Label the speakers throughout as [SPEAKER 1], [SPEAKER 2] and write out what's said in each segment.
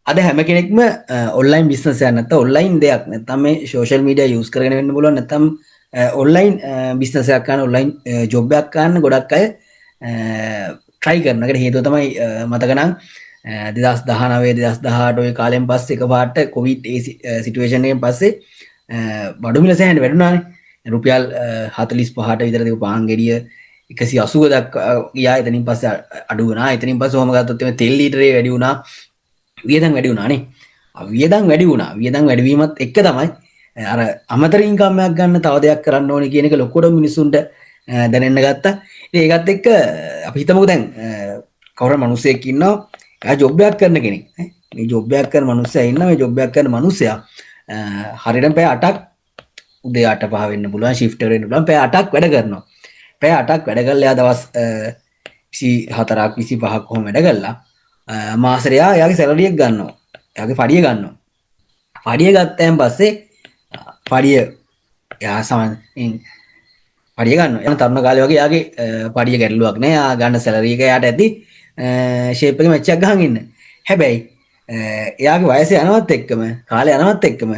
[SPEAKER 1] අද හැම කෙනෙක්ම ඔන්ලයින් බිස්නස් එකක් නැත්නම් ඔන්ලයින් දෙයක් නැත්නම් මේ සෝෂල් මීඩියා යූස් කරගෙන වෙන්න පුළුවන්, නැත්නම් ඔන්ලයින් බිස්නස් එකක් කරන්න, ඔන්ලයින් ජොබ් එකක් කරන්න ගොඩක් අය ට්‍රයි කරන එකට හේතුව තමයි, මතක නම් 2019 2018 ඔය කාලෙන් පස්සේ එකපාරට කොවිඩ් ඒ සිටුේෂන් එකෙන් පස්සේ බඩු මිල සෑහෙන වැඩුණානේ. රුපියල් 45ට විතර තිබ්බ පාන් ගෙඩිය 180 දක්වා ගියා. එතනින් පස්සේ අඩු වුණා. එතනින් පස්සේ ඔහොම ගත්තොත් එimhe තෙල් ලීටරේ වැඩි වුණා. වියදම් වැඩි වුණා නේ. වියදම් වැඩි වුණා. වියදම් වැඩි වීමත් එක්ක තමයි අර අමතර ඉන්කම් එකක් ගන්න තව දෙයක් කරන්න ඕනේ කියන එක ලොකුට මිනිසුන්ට දැනෙන්න ගත්තා. ඉතින් ඒකත් එක්ක අපි හිතමුකෝ දැන් කවුරු මිනිහෙක් ඉන්නවා. එයා ජොබ් එකක් කරන කෙනෙක්. මේ ජොබ් එකක් කරන මිනිස්සයා ඉන්නවා. මේ ජොබ් එකක් කරන මිනිස්සයා හරියටම පැය 8ක්, උදේ 8 5 වෙන්න පුළුවන්, ෂිෆ්ට් එක වෙන්න පුළුවන්, පැය 8ක් වැඩ කරනවා. පැය 8ක් වැඩ කරලා එයා දවස් 24ක් 25ක් කොහොම වැඩ කරලා මාසෙට එයා එයාගේ සැලරි එක ගන්නවා. එයාගේ පඩිය ගන්නවා. පඩිය ගත්තයන් පස්සේ පඩිය එයා සාමාන්‍යයෙන් පඩිය ගන්නවා. එයා තරුණ කාලේ වගේ එයාගේ පඩිය ගැටලුවක් නෑ. එයා ගන්න සැලරි එක එයාට ඇති ෂේප් එකේ මැච් එකක් ගහන් ඉන්න. හැබැයි එයාගේ වයස යනවත් එක්කම, කාලය යනවත් එක්කම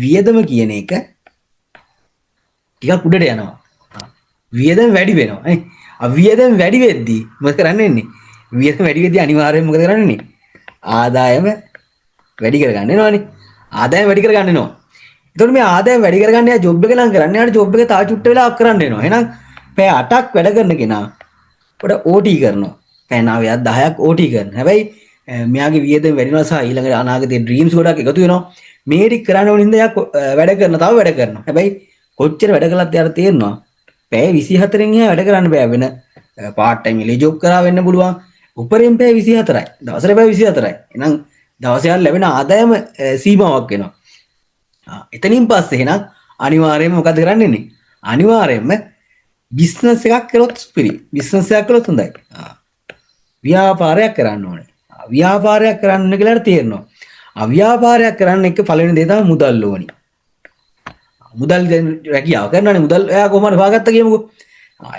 [SPEAKER 1] වියදම කියන එක ටිකක් උඩට යනවා. වියදම වැඩි වෙනවා නේ. වියදම වැඩි වෙද්දී මොකද කරන්න වෙන්නේ? වියදම වැඩි වෙද්දී අනිවාර්යයෙන් මොකද කරන්න වෙන්නේ? ආදායම වැඩි කරගන්න වෙනවනේ. ආදායම වැඩි කරගන්න වෙනවා. එතකොට මේ ආදායම වැඩි කරගන්න එයා ජොබ් එක ලං කරන්නේ. එයාට ජොබ් එක තව චුට්ට වෙලාවක් කරන්න වෙනවා. එහෙනම් පැය 8ක් වැඩ කරන කෙනා පොඩ OT කරනවා. පැය 9ක් 10ක් OT කරනවා. හැබැයි මෙයාගේ වියදම වැඩි වෙනවා සහ ඊළඟට අනාගතේ ඩ්‍රීම්ස් ගොඩක් එකතු වෙනවා. මේ ටික කරන්න ඕන හින්දා එයා වැඩ කරන, තව වැඩ කරනවා. හැබැයි කොච්චර වැඩ කළත් එයාට තේරෙනවා පැය 24න් එහා වැඩ කරන්න බෑ. වෙන පාර්ට් ටයිම් එළිය ජොබ් කරා වෙන්න පුළුවන්. උපරිම පැය 24යි. දවසට පැය 24යි. එහෙනම් දවසේ යාට ලැබෙන ආදායම සීමාවක් වෙනවා. එතනින් පස්සේ එහෙනම් අනිවාර්යයෙන්ම මොකද කරන්න වෙන්නේ? අනිවාර්යයෙන්ම බිස්නස් එකක් කළොත් සුපිරි. බිස්නස් එකක් කළොත් හොඳයි. ව්‍යාපාරයක් කරන්න ඕනේ. ව්‍යාපාරයක් කරන්න ඕනේ කියලා තේරෙනවා. ව්‍යාපාරයක් කරන්න එක පළවෙනි දේ තමයි මුදල් ඕනි. මුදල් දැන් රැකියාව කරනවානේ, මුදල් එයා කොහොම හරි හොයාගත්තා කියමුකෝ.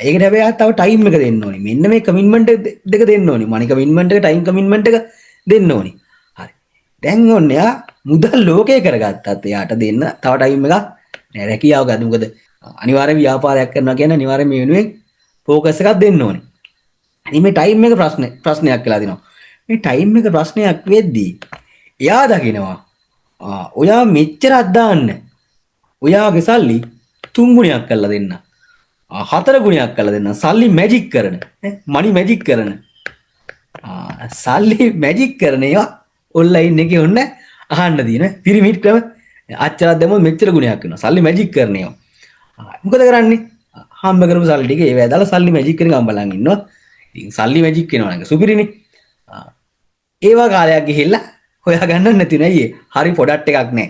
[SPEAKER 1] ඒකට හැබැයි එයා තව ටයිම් එක දෙන්න ඕනි. මෙන්න මේ කමිට්මන්ට් දෙක දෙන්න ඕනි. මනි කමිට්මන්ට් එක, ටයිම් කමිට්මන්ට් එක දෙන්න ඕනි. හරි. දැන් ඔන්න එයා මුදල් ලෝකේ කරගත්තත් එයාට දෙන්න තව ටයිම් එකක් නෑ. රැකියාව ගන්න. මොකද අනිවාර්යෙන් ව්‍යාපාරයක් කරනවා කියන්නේ අනිවාර්යෙන් මේ වෙනුවෙන් ෆෝකස් එකක් දෙන්න ඕනි. ඉතින් මේ ටයිම් එක ප්‍රශ්නයක් වෙලා දෙනවා. මේ ටයිම් එක ප්‍රශ්නයක් වෙද්දී එයා දකිනවා, ඔයා මෙච්චරක් දාන්න ඔයාගේ සල්ලි 3 ගුණයක් කරලා දෙන්න, 4 ගුණයක් කරලා දෙන්න, සල්ලි මැජික් කරන, මනි මැජික් කරන, සල්ලි මැජික් කරන ඒවා ඔන්ලයින් එකේ ඔන්න අහන්න තියෙන පිරමිඩ් ක්‍රම අච්චරක් දැම්මොත් මෙච්චර ගුණයක් වෙනවා, සල්ලි මැජික් කරන ඒවා. මොකද කරන්නේ? හම්බ කරපු සල්ලි ටික ඒවා දාලා සල්ලි මැජික් කරන ගම් බලන් ඉන්නවා. ඉතින් සල්ලි මැජික් වෙනවා නේද? සුපිරිනේ. ඒවා කාලයක් ගිහිල්ලා හොයාගන්න නැති නෑ අයියේ. හරි ප්‍රොඩක්ට් එකක් නෑ.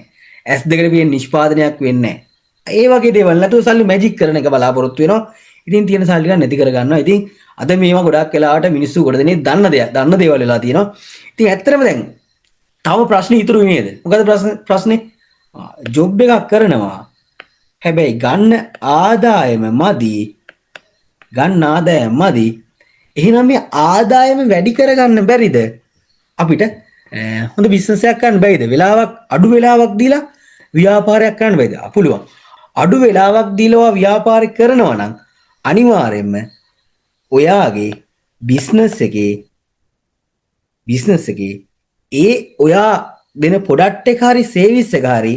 [SPEAKER 1] ඇස් දෙකට පියෙන් නිෂ්පාදනයක් වෙන්නේ නෑ. ඒ වගේ දේවල් නැතුව සල්ලි මැජික් කරන එක බලාපොරොත්තු වෙනවා. ඉතින් තියෙන සල්ලි ටික නැති කරගන්නවා. ඉතින් අද මේවා ගොඩක් වෙලාවට මිනිස්සු ගොඩ දෙනේ දන්න දෙයක්, දන්න දේවල් වෙලා තියෙනවා. ඉතින් ඇත්තටම දැන් තව ප්‍රශ්න ඉතුරු නේද? මොකද ප්‍රශ්නේ? ජොබ් එකක් කරනවා. හැබැයි ගන්න ආදායම මදි. ගන්න ආදායම මදි. එහෙනම් මේ ආදායම වැඩි කරගන්න බැරිද? අපිට හොඳ බිස්නස් එකක් කරන්න බැරිද? වෙලාවක් අඩු වෙලාවක් දීලා ව්‍යාපාරයක් කරන්න බැරිද? පුළුවන්. අඩු වෙලාවක් දීලා ඔයා ව්‍යාපාරය කරනවා නම් අනිවාර්යයෙන්ම ඔයාගේ බිස්නස් එකේ ඒ ඔයා දෙන ප්‍රොඩක්ට් එක හරි සර්විස් එක හරි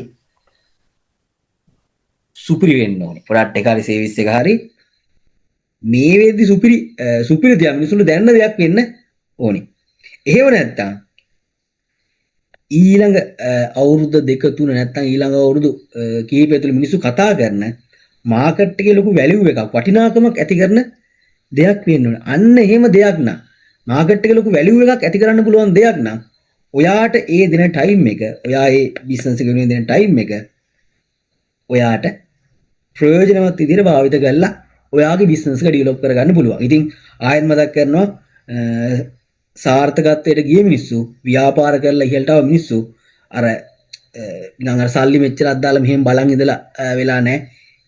[SPEAKER 1] සුපිරි වෙන්න ඕනේ. ප්‍රොඩක්ට් එක හරි සර්විස් එක හරි මේ වෙද්දි සුපිරි දෙයක් මිනිසුන්ට දැනෙන දෙයක් වෙන්න ඕනේ. එහෙම නැත්තම් ඊළඟ අවුරුදු දෙක තුන නැත්තම් ඊළඟ අවුරුදු කීපය තුළ මිනිස්සු කතා කරන මාකට් එකේ ලොකු වැලියු එකක් වටිනාකමක් ඇති කරන දෙයක් වෙන්න ඕනේ. අන්න එහෙම දෙයක් නම් මාකට් එකේ ලොකු වැලියු එකක් ඇති කරන්න පුළුවන් දෙයක් නම් ඔයාට ඒ දෙන ටයිම් එක, ඔයා ඒ බිස්නස් එක වෙනුවෙන් දෙන ටයිම් එක ඔයාට ප්‍රයෝජනවත් විදිහට භාවිත කරලා ඔයාගේ බිස්නස් එක ඩෙවලොප් කරගන්න පුළුවන්. ඉතින් ආයෙත් මතක් කරනවා, සාර්ථකත්වයට ගිය මිනිස්සු, ව්‍යාපාර කරලා ඉහළට ආව මිනිස්සු අර නිකන් අර සල්ලි මෙච්චරක් දාලා මෙහෙම බලන් ඉඳලා වෙලා නැහැ.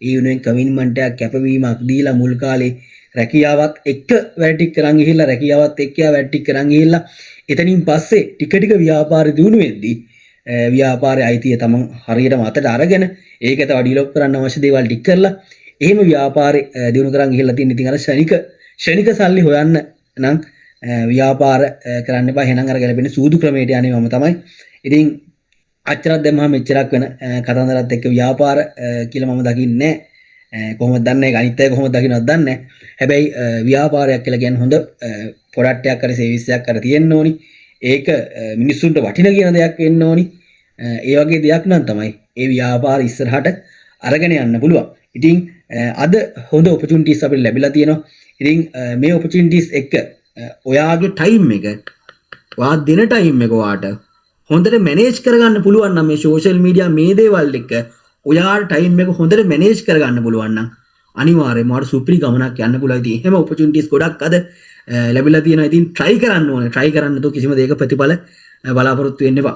[SPEAKER 1] ඒ වෙනුවෙන් කමිට්මන්ට් එකක්, කැපවීමක් දීලා මුල් කාලේ රැකියාවත් එක්ක වැඩ ටික කරන් ගිහිල්ලා, රැකියාවත් එක්ක එයා වැඩ ටික කරන් ගිහිල්ලා එතනින් පස්සේ ටික ටික ව්‍යාපාර දියුණු වෙද්දී ව්‍යාපාරයේ අයිතිය තමන් හරියටම අතට අරගෙන ඒක තව ඩෙවලොප් කරන්න අවශ්‍ය දේවල් ටික කරලා එහෙම ව්‍යාපාරේ දියුණු කරන් ගිහිල්ලා තියෙන. ඉතින් අර ක්ෂණික ක්ෂණික සල්ලි හොයන්න නම් ව්‍යාපාර කරන්න එපා. එහෙනම් අර ගැලපෙන සූදු ක්‍රමයට යන්නේ මම තමයි. ඉතින් අච්චරක් දැම්මම මෙච්චරක් වෙන කතන්දරත් එක්ක ව්‍යාපාර කියලා මම දකින්නේ නැහැ. කොහොමද දන්නේ? ඒක අනිත් අය කොහොමද දකින්නවද දන්නේ නැහැ. හැබැයි ව්‍යාපාරයක් කියලා කියන්නේ හොඳ ප්‍රොඩක්ට් එකක් හරි සර්විස් එකක් හරි තියෙන්න ඕනි. ඒක මිනිස්සුන්ට වටින කියන දෙයක් වෙන්න ඕනි. ඒ වගේ දෙයක් නම් තමයි ඒ ව්‍යාපාර ඉස්සරහට අරගෙන යන්න පුළුවන්. ඉතින් අද හොඳ ඔපචුනිටිස් අපිට ලැබිලා තියෙනවා. ඉතින් මේ ඔපචුනිටිස් එක්ක ඔයාගේ ටයිම් එක, ඔයා දෙන ටයිම් එක ඔයාට හොඳට මැනේජ් කරගන්න පුළුවන් නම්, මේ සෝෂල් මීඩියා මේ දේවල් එක්ක ඔයාට ටයිම් එක හොඳට මැනේජ් කරගන්න පුළුවන් නම් අනිවාර්යයෙන්ම ඔයාට සුපිරි ගමනක් යන්න පුළුවන්. ඉතින් එහෙම ඔපචුනිටිස් ගොඩක් අද ලැබිලා තියෙනවා. ඉතින් try කරන්න ඕනේ. Try කරන්න නැතුව කිසිම දෙයක ප්‍රතිඵල බලාපොරොත්තු වෙන්න එපා.